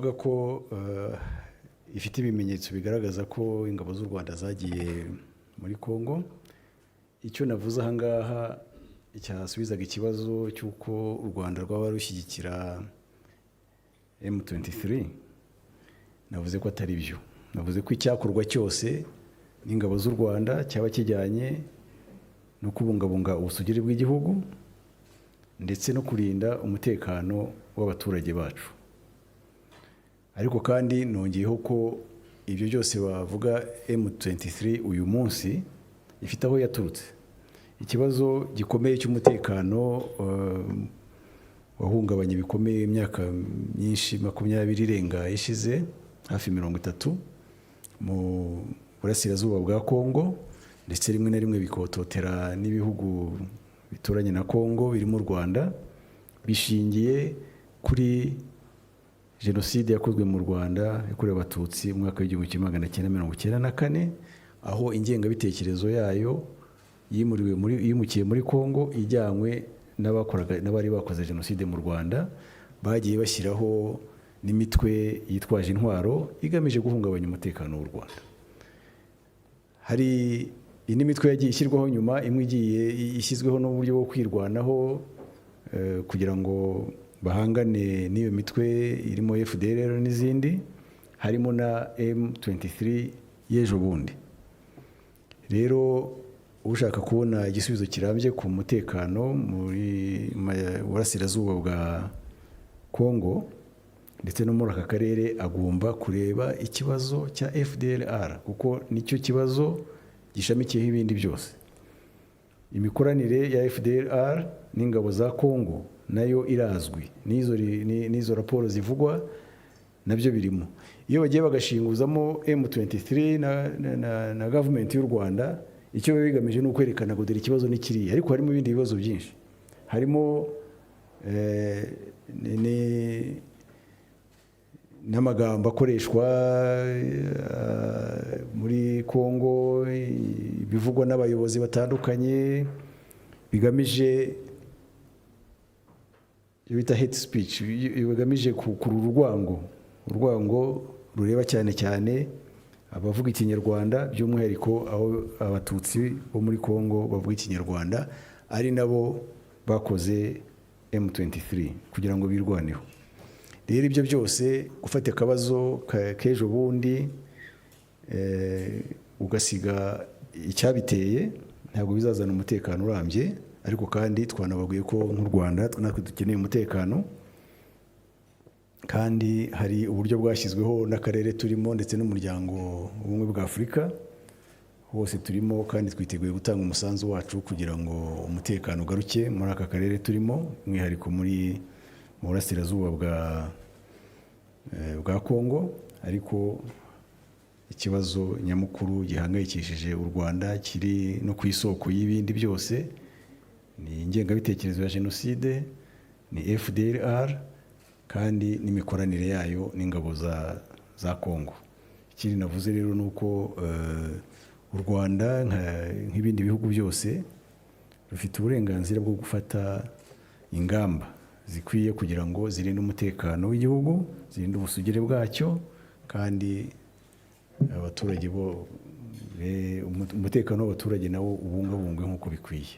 Iravuga ko ifite ibimenyetso bigaragaza ko ingabo z'u Rwanda zagiye muri Congo. Icyo navuze aha ngaha cyasubizaga ikibazo cy'uko u Rwanda rwaba rushyigikira M23, navuze ko atari byo. Navuze ko icyakorwa cyose n'ingabo z'u Rwanda cyaba kijyanye no kubungabunga ubusugire bw'igihugu ndetse no kurinda umutekano w'abaturage bacu. Ariko kandi nongeyeho ko ibyo byose bavuga, M23 uyu munsi ifite aho yaturutse. Ikibazo gikomeye cy'umutekano wahungabanye bikomeye imyaka myinshi, 20 irenga ishize, hafi 30, mu burasirazuba bwa Kongo, ndetse rimwe na rimwe bikototera n'ibihugu bituranye na Kongo birimo u Rwanda, bishingiye kuri jenoside yakozwe mu Rwanda yakorewe Abatutsi mu mwaka w'1994, aho ingengabitekerezo yayo yimuriwe muri yimukiye muri Kongo ijyanywe n'abakoraga, n'abari bakoze jenoside mu Rwanda. Bagiye bashyiraho n'imitwe yitwaje intwaro igamije guhungabanya umutekano w'u Rwanda. Hari indi mitwe yagiye ishyirwaho nyuma, imwe igiye ishyizweho n'uburyo bwo kwirwanaho kugira ngo bahangane n'iyo mitwe irimo FDLR n'izindi, harimo na M23 y'ejo bundi. Rero ushaka kubona igisubizo kirambye ku mutekano muri burasirazuba bwa Kongo ndetse no muri aka karere, agomba kureba ikibazo cya FDLR, kuko nicyo kibazo gishamikiyeho ibindi byose. Imikoranire ya FDLR n'ingabo za Kongo nayo irazwi, n'izo raporo zivugwa nabyo birimo. Iyo bagiye bagashinguzamo M23 na gavumenti y'u Rwanda, icyo biba bigamije ni ukwerekana ngo dore ikibazo ni kiriya, ariko harimo ibindi bibazo byinshi, harimo n'amagambo akoreshwa muri Kongo, bivugwa n'abayobozi batandukanye, bigamije ibyo bita hate speech, bigamije gukurura urwango, urwango rureba cyane cyane abavuga Ikinyarwanda, by'umwihariko aho Abatutsi bo muri Kongo bavuga Ikinyarwanda, ari nabo bakoze M23 kugira ngo birwaneho. Rero ibyo byose, gufata akabazo k'ejo bundi ugasiga icyabiteye, ntabwo bizazana umutekano urambye. Ariko kandi twanababwiye ko nk'u Rwanda natwe dukeneye umutekano, kandi hari uburyo bwashyizweho n'akarere turimo ndetse n'Umuryango w'Ubumwe bwa Afurika hose turimo, kandi twiteguye gutanga umusanzu wacu kugira ngo umutekano ugaruke muri aka karere turimo, umwihariko mu burasirazuba bwa Kongo. Ariko ikibazo nyamukuru gihangayikishije u Rwanda, kiri no ku isoko y'ibindi byose, ni ingengabitekerezo ya jenoside, ni FDLR kandi n'imikoranire yayo n'ingabo za Kongo. Ikindi navuze rero ni uko u Rwanda, nk'ibindi bihugu byose, rufite uburenganzira bwo gufata ingamba zikwiye kugira ngo zirinde umutekano w'igihugu, zirinde ubusugire bwacyo, kandi abaturage bo umutekano w'abaturage nawo ubungabungwe nk'uko bikwiye.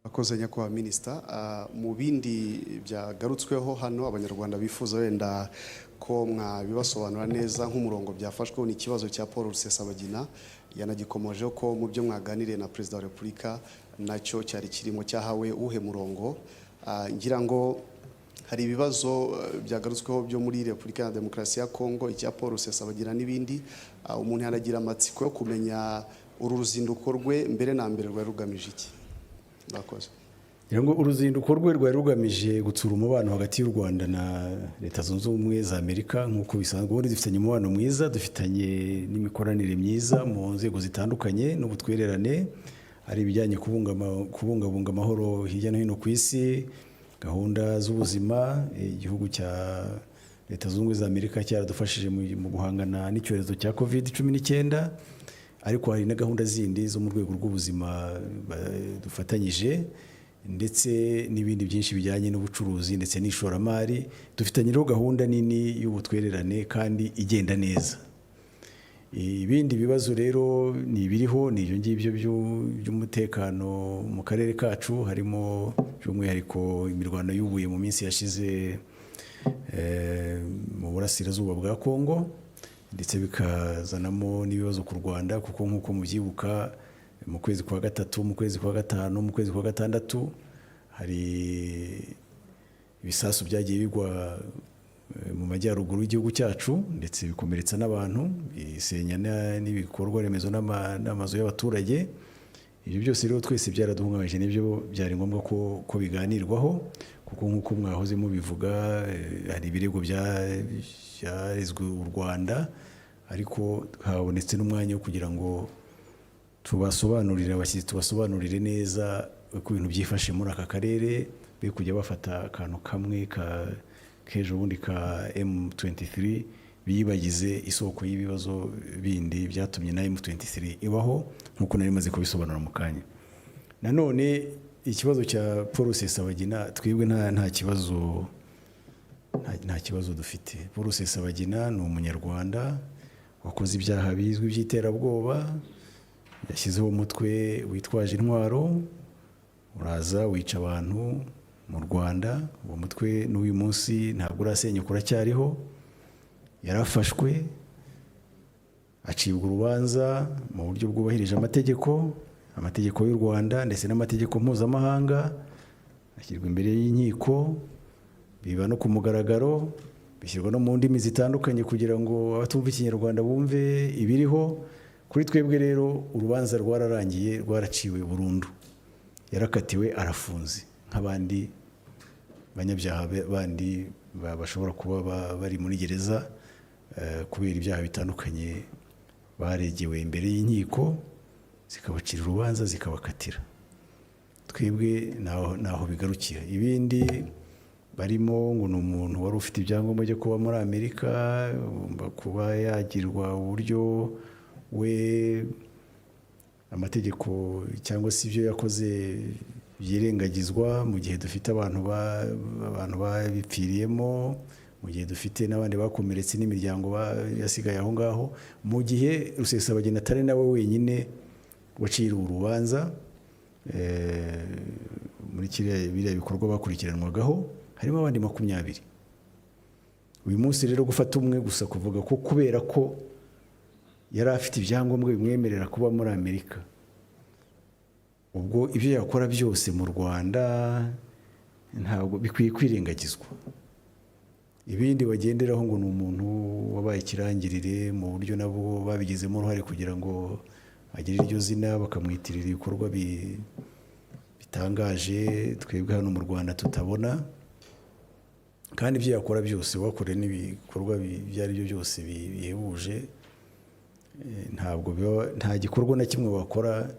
Akoze, nyakubahwa minisita. Mu bindi byagarutsweho hano, Abanyarwanda bifuza wenda ko mwabibasobanura neza nk'umurongo byafashweho, ni ikibazo cya Paul Rusesabagina. Yanagikomojeho ko mu byo mwaganiriye na Perezida wa Repubulika nacyo cyari kirimo. Cyahawe uwuhe murongo? Ngira ngo hari ibibazo byagarutsweho byo muri Repubulika ya Demokarasi ya Kongo, icya Paul Rusesabagina n'ibindi. Umuntu yanagira amatsiko yo kumenya uru ruzinduko rwe mbere na mbere rwari rugamije iki? Murakoze. Ngira ngo uruzinduko rwe rwari rugamije gutsura umubano hagati y'u Rwanda na Leta Zunze Ubumwe za Amerika nk'uko bisanzwe. Ubundi dufitanye umubano mwiza, dufitanye n'imikoranire myiza mu nzego zitandukanye n'ubutwererane, ari ibijyanye kubungabunga amahoro hirya no hino ku isi, gahunda z'ubuzima. Igihugu cya Leta Zunze Ubumwe za Amerika cyaradufashije mu guhangana n'icyorezo cya COVID-19, ariko hari na gahunda zindi zo mu rwego rw'ubuzima dufatanyije. ndetse n'ibindi byinshi bijyanye n'ubucuruzi ndetse n'ishoramari. Dufitanye rero gahunda nini y'ubutwererane kandi igenda neza. Ibindi bibazo rero ni ibiriho, ni ibyo ngibyo by'umutekano mu karere kacu, harimo by'umwihariko imirwano y'ubuye mu minsi yashize mu burasirazuba bwa Kongo, ndetse bikazanamo n'ibibazo ku Rwanda, kuko nk'uko mubyibuka mu kwezi kwa gatatu, mu kwezi kwa gatanu, mu kwezi kwa gatandatu, hari ibisasu byagiye bigwa mu majyaruguru y'igihugu cyacu, ndetse bikomeretsa n'abantu, bisenya n'ibikorwa remezo n'amazu y'abaturage. Ibyo byose rero twese byaraduhungabanyije, nibyo byari ngombwa ko biganirwaho, kuko nk'uko mwahoze mubivuga, hari ibirego byarezwe u Rwanda, ariko habonetse n'umwanya wo kugira ngo tubasobanurire, abashyitsi tubasobanurire neza uko ibintu byifashe muri aka karere, be kujya bafata akantu kamwe k'ejo bundi ka M23 biyibagize isoko y'ibibazo bindi byatumye na M23 ibaho, nk'uko nari maze kubisobanura mu kanya. Nanone ikibazo cya Paul Rusesabagina, twebwe nta kibazo dufite. Paul Rusesabagina ni Umunyarwanda wakoze ibyaha bizwi by'iterabwoba, yashyizeho umutwe witwaje intwaro, uraza wica abantu mu Rwanda. Uwo mutwe n'uyu munsi ntabwo urasenyuka, uracyariho. Yarafashwe, acibwa urubanza mu buryo bwubahirije amategeko, amategeko y'u Rwanda ndetse n'amategeko mpuzamahanga, ashyirwa imbere y'inkiko, biba no ku mugaragaro, bishyirwa no mu ndimi zitandukanye kugira ngo abatumva Ikinyarwanda bumve ibiriho. Kuri twebwe rero urubanza rwararangiye, rwaraciwe burundu, yarakatiwe, arafunze nk'abandi banyabyaha bandi bashobora kuba bari muri gereza kubera ibyaha bitandukanye baregewe imbere y'inkiko, zikabacira urubanza, zikabakatira. Twebwe naho bigarukira. Ibindi barimo ngo ni umuntu wari ufite ibyangombwa byo kuba muri Amerika, agomba kuba yagirwa uburyo we amategeko cyangwa se ibyo yakoze byirengagizwa, mu gihe dufite abantu babipfiriyemo, mu gihe dufite n'abandi bakomeretse n'imiryango yasigaye aho ngaho, mu gihe Rusesabagina atari nawe wenyine waciriwe urubanza muri biriya bikorwa bakurikiranwagaho, harimo abandi 20. Uyu munsi rero gufata umwe gusa, kuvuga ko kubera ko yari afite ibyangombwa bimwemerera kuba muri Amerika, ubwo ibyo yakora byose mu Rwanda ntabwo bikwiye kwirengagizwa. Ibindi bagenderaho ngo ni umuntu wabaye ikirangirire mu buryo nabo babigizemo uruhare kugira ngo agire iryo zina, bakamwitirira ibikorwa bitangaje twebwe hano mu Rwanda tutabona. Kandi ibyo yakora byose, wakore n'ibikorwa ibyo ari byo byose bihebuje, ntabwo biba, nta gikorwa na kimwe wakora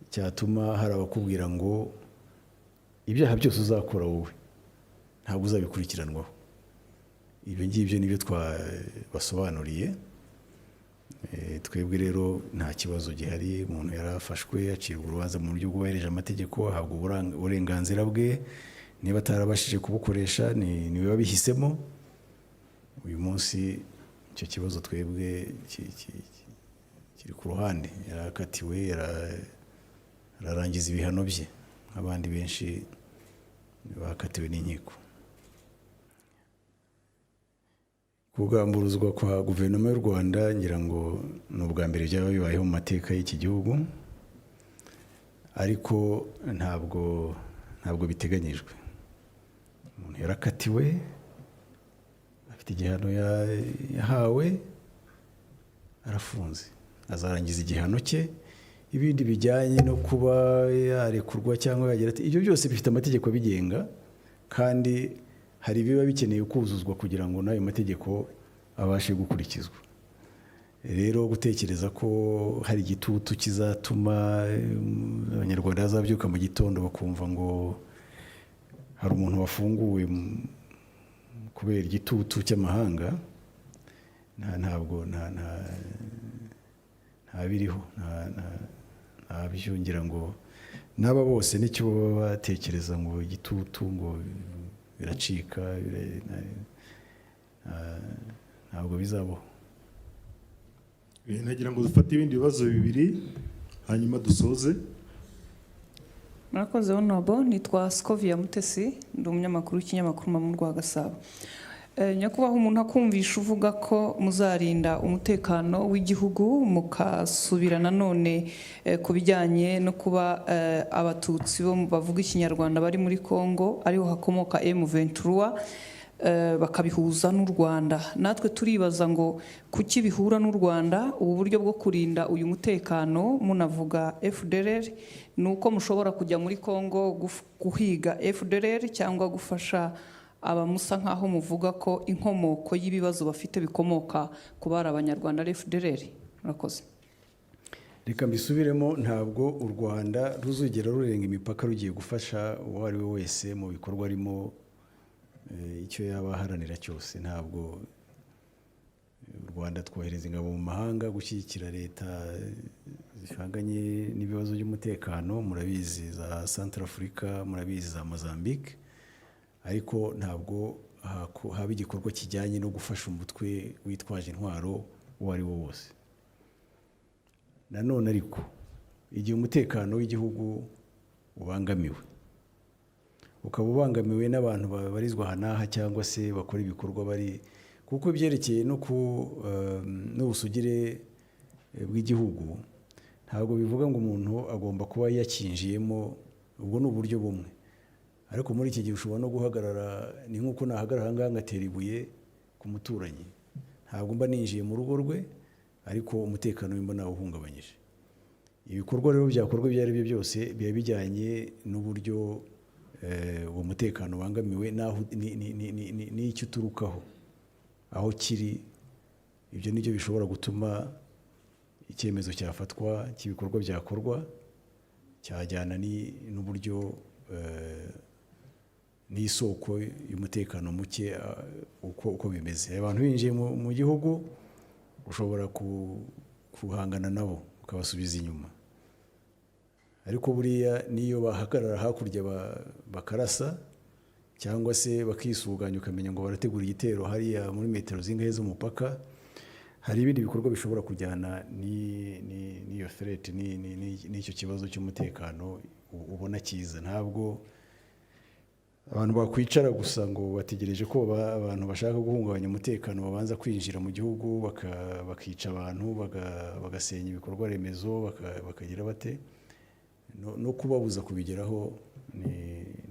cyatuma hari abakubwira ngo ibyaha byose uzakora wowe ntabwo uzabikurikiranwaho. Ibyo ngibyo nibyo twabasobanuriye. Twebwe rero nta kibazo gihari. Umuntu yarafashwe, acirwa urubanza mu buryo bwubahirije amategeko, ahabwa uburenganzira bwe. Niba atarabashije kubukoresha, niwe wabihisemo. Uyu munsi icyo kibazo twebwe kiri ku ruhande. Yarakatiwe, ararangiza ibihano bye nk'abandi benshi bakatiwe n'inkiko. Kugamburuzwa kwa guverinoma y'u Rwanda, ngira ngo ni ubwa mbere byaba bibayeho mu mateka y'iki gihugu, ariko ntabwo biteganyijwe. Umuntu yarakatiwe, afite igihano yahawe, arafunze, azarangiza igihano cye. Ibindi bijyanye no kuba yarekurwa cyangwa yagira ati, ibyo byose bifite amategeko abigenga, kandi hari ibiba bikeneye kuzuzwa kugira ngo n'ayo mategeko abashe gukurikizwa. Rero gutekereza ko hari igitutu kizatuma Abanyarwanda bazabyuka mu gitondo bakumva ngo hari umuntu wafunguwe kubera igitutu cy'amahanga, ntabwo nta biriho, nta byo. Ngira ngo N'aba bose nicyo baba batekereza, ngo igitutu, ngo biracika, ntabwo bizabaho. Nagira ngo dufate ibindi bibazo bibiri, hanyuma dusoze. Murakoze, honorable. Nitwa Scovia Mutesi, ndi umunyamakuru w'ikinyamakuru Mama rwa Gasabo. Nyakubahwa, umuntu akumvisha uvuga ko muzarinda umutekano w'igihugu, mukasubira nanone ku bijyanye no kuba Abatutsi bo bavuga Ikinyarwanda bari muri Congo, ariho hakomoka M23, bakabihuza n'u Rwanda. Natwe turibaza ngo kuki bihura n'u Rwanda? Ubu buryo bwo kurinda uyu mutekano munavuga FDLR, ni uko mushobora kujya muri Congo guhiga FDLR cyangwa gufasha abamusa nk'aho muvuga ko inkomoko y'ibibazo bafite bikomoka ku bari Abanyarwanda ari FDLR? Murakoze. Reka mbisubiremo: ntabwo u Rwanda ruzigera rurenga imipaka rugiye gufasha uwo ari we wese mu bikorwa arimo, icyo yaba aharanira cyose. Ntabwo u Rwanda twohereza ingabo mu mahanga gushyigikira leta zihanganye n'ibibazo by'umutekano. Murabizi za Centrafrica, murabizi za Mozambique, ariko ntabwo haba igikorwa kijyanye no gufasha umutwe witwaje intwaro uwo ari wo wose. Nanone ariko, igihe umutekano w'igihugu ubangamiwe, ukaba ubangamiwe n'abantu babarizwa aha n'aha cyangwa se bakora ibikorwa bari, kuko ibyerekeye no ku n'ubusugire bw'igihugu, ntabwo bivuga ngo umuntu agomba kuba yakinjiyemo. Ubwo ni uburyo bumwe, ariko muri iki gihe ushobora no guhagarara, ni nk'uko nahagarara aha ngaha ngatera ibuye ku muturanyi, ntabwo mba ninjiye mu rugo rwe, ariko umutekano we mba nawuhungabanyije. Ibikorwa rero byakorwa ibyo ari byo byose biba bijyanye n'uburyo uwo mutekano ubangamiwe n'aho n'icyo uturukaho, aho kiri. Ibyo nibyo bishobora gutuma icyemezo cyafatwa cy'ibikorwa byakorwa cyajyana n'uburyo n'isoko y'umutekano muke uko bimeze. Abantu binjiye mu gihugu, ushobora guhangana nabo ukabasubiza inyuma, ariko buriya n'iyo bahagarara hakurya bakarasa cyangwa se bakisuganya, ukamenya ngo barategura igitero hariya muri metero zingahe z'umupaka, hari ibindi bikorwa bishobora kujyana n'iyo threat, n'icyo kibazo cy'umutekano ubona cyiza. Ntabwo abantu bakwicara gusa ngo bategereje ko abantu bashaka guhungabanya umutekano babanza kwinjira mu gihugu, bakica abantu, bagasenya ibikorwa remezo, bakagira bate. No kubabuza kubigeraho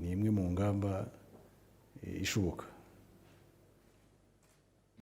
ni imwe mu ngamba ishoboka.